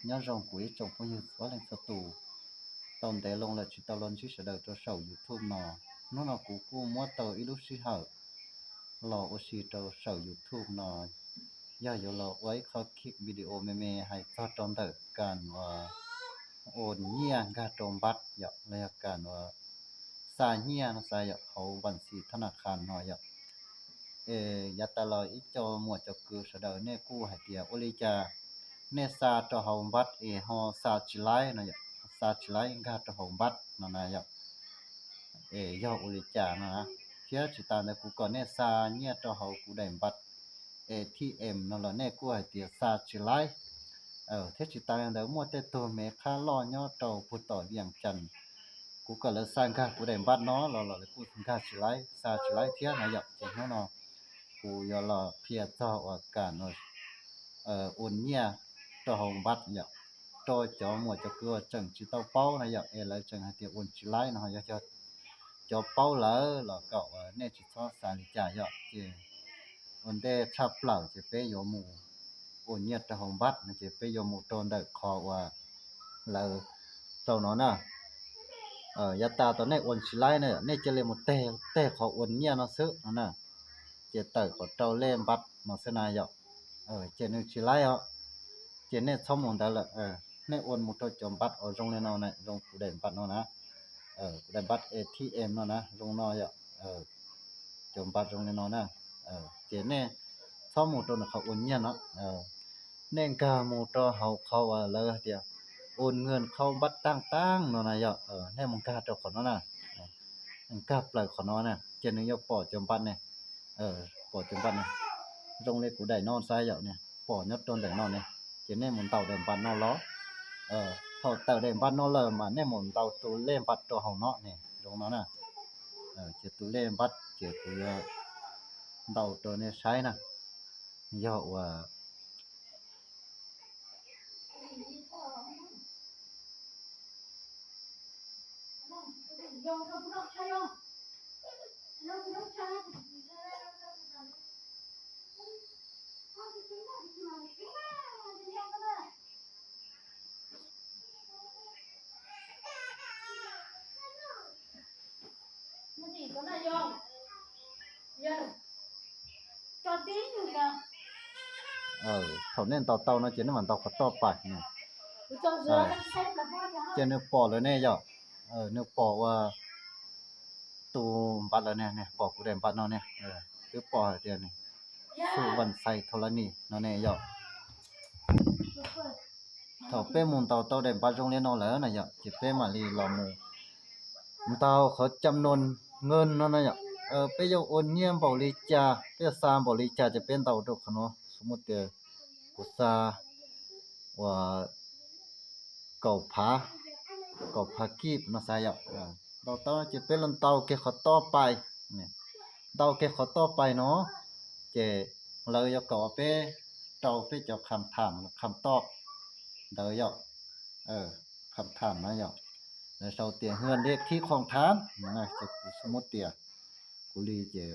Nyob zoo kuv ib tsoom phooj ywg txhua leej txhua tus, tau ntev loo lawm tsis tau los ntsib sawv daws rau saum YouTube no. Hnub no kuv kuj muab tau ib lub sij hawm los ua si rau saum YouTube no, yog yuav los ua ib qho clip video me me hais txog rau ntawm kas uas ua nyiaj nkag rau npab yom, los yog kas uas xa nyiaj no xav yom, hauv npab xis thab nas khas no yom. Es yav tas los ib co muam cov kwv sawv daws nej kuj hais tias ua li cas nej xa rau hauv npab es ho xa tsis laib no yom, xa tsis laib nkag rau hauv npab no na yom. Es yog ua li cas no na, thiab tsis tas ntawd kuv kom nej xa nyiaj rau hauv kuv daim npab A T M no los nej kuj hais tias xa tsis laib. Thiab tsis tas li ntawd muaj tej tug me qhab loj nyob rau puag tom Vias Cas, kuv kom lawv xa nkag kuv daim npab no los los lawv kuj nkag tsis laib, xa tsis laib thiab na yom. Ces hnub no kuv yuav los qhia txog uas kas ua nyiaj rau hauv npab yom, rau cov muam cov kwv uas tseem tsis tau paub na yom, es lawv tseem hais tias ua tsis laib no, yog cov paub lawm los kom uas nej tsis txhob xav li cas yom. Ces ua ntej tshaj plaws ces peb yuav mus ua nyiaj rau hauv npab no ces peb yuav mus rau ntawm qhov uas lawv rau no na. Yav tas tau nej ua tsis laib na, nej cia li mus teg teg qhov ua nyiaj no xwb no na. Ces tawm kom rau lej npab no xwb na yom. Ces nws tsis laib os. Ces nej txhob mus ntawd lawm, nej ua mus rau cov npab uas zoo li no na, zoo kuv daim npab no na, kuv daim npab A T M no na, zoo no yom. Cov npab zoo li no na, ces nej txhob mus rau nws qhov ua nyiaj no, nej nkag mus rau hauv qhov uas lawv hais tias ua nyiaj qhov npab taaj taaj no na yom. Nej mus nkag rau qhov no na, nkag plaws qhov no na ces nws yuav pom cov npab ne, pom cov npab ne, zoo li kuv daim no xav yom, pom nyob rau ntawm no ne. Ces nej mus ntaus daim npab no los, thaum tawm daim npab no lawm mas nej mus ntaus tus lej npab rau hauv no ne, zoo no na. Ces tus lej npab ces kuv yuav ntaus rau nej saib na. Yog uas Thaum nej ntaus tau no ces nej mam ntaus qhov toj pais. Ces nws pom lawm ne yom, nws pom ua tus npab lawm ne, pom kuv daim npab no ne, twb pom hais tias xu vas xais thau la nis no ne yom. Thaum peb mus ntaus tau daim npab zoo li no lawm na yom, ces peb mam li los mus ntaus qhov cam nuas nqees no na yom. Peb yuav ua nyiaj npaum li cas, peb yuav xa npaum li cas ces peb ntaus rau qhov no. Xu muj tias kuv xa uas kaum phav, kaum phav kib no xav yom. Ntaus tau ces peb los ntaus kiag qhov toj pais, ntaus kiag qhov toj pais no, ces lawv yuav kom peb rau peb cov kham tham kham toj ntawd yom. Kham tham na yom, lawv sau tias hwj liaj thib khoom thav, ces kuv xu muj tias, kuv li ces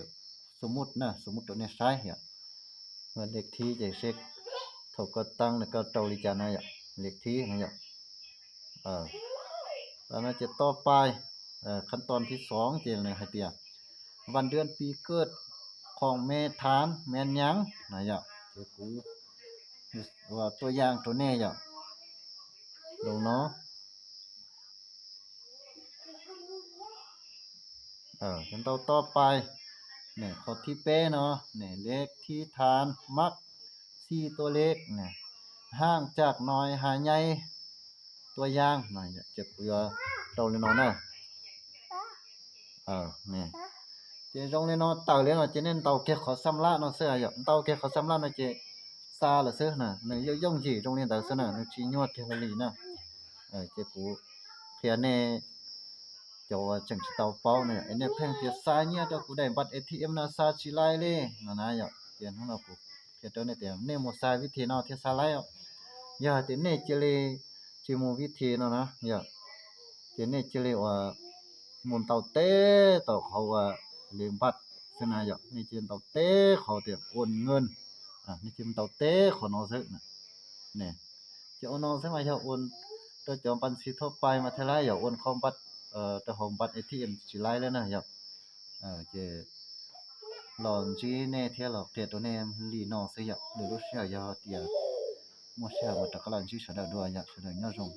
xu muj na, xu muj rau nej saib yom. Hwj liaj thib ces seb thaum koj taab nws koj rau li cas na yom, liaj thib na yom. Tau no ces toj pais, khab toj thib xoov ces nws hais tias vas nrua pi kaj khoom me thav me nyaav na yom. Ces kuv ua tuaj yaaj rau nej yom, zoo no. Ntaus toj pais, nws qhov thib peb no, nws liaj thib thav mab xij tuaj liaj, haaj caj noi ha nyai tuaj yaaj, ces kuv yuav rau li no na. Ces zoo li no tawm li no ces nej ntaus kiag qhov xam laj no xwb yom, ntaus kiag qhov xam laj no ces xa lawm xwb na, nws yooj yooj yim zoo li ntawd xwb na, nws tsis nyuaj kiag li na. Ces kuv qhia nej cov uas tseem tsis tau paub na, es nej pheej tias xa nyiaj rau kuv daim npab A T M no xa tsis laib li no na yom. Ces hnub no kuv qhia rau nej tias nej mus xa vib thim no thiaj xa laib os. Yog hais tias nej cia li tsis mus vib thim no na yom, ces nej cia li uas mus ntaus teb tom qhov uas li npab xwb na yom, nej cia li ntaus teb qhov tias ua nqees, nej cia li ntaus teb qhov no xwb. Ces Ces ua no xwb mas yog ua rau cov npas ntxhi thauj pais mas thiaj laib, yog ua qhov npas rau hauv npas A T M tsis laib lawm na yom. Ces los ntsib nej thiab los qhia rau nej li no xwb yom. Lwm lub sij hawm yog tias muaj sij hawm mas rov qab los ntsib sawv daws dua yom. Sawv daws nyob zoo.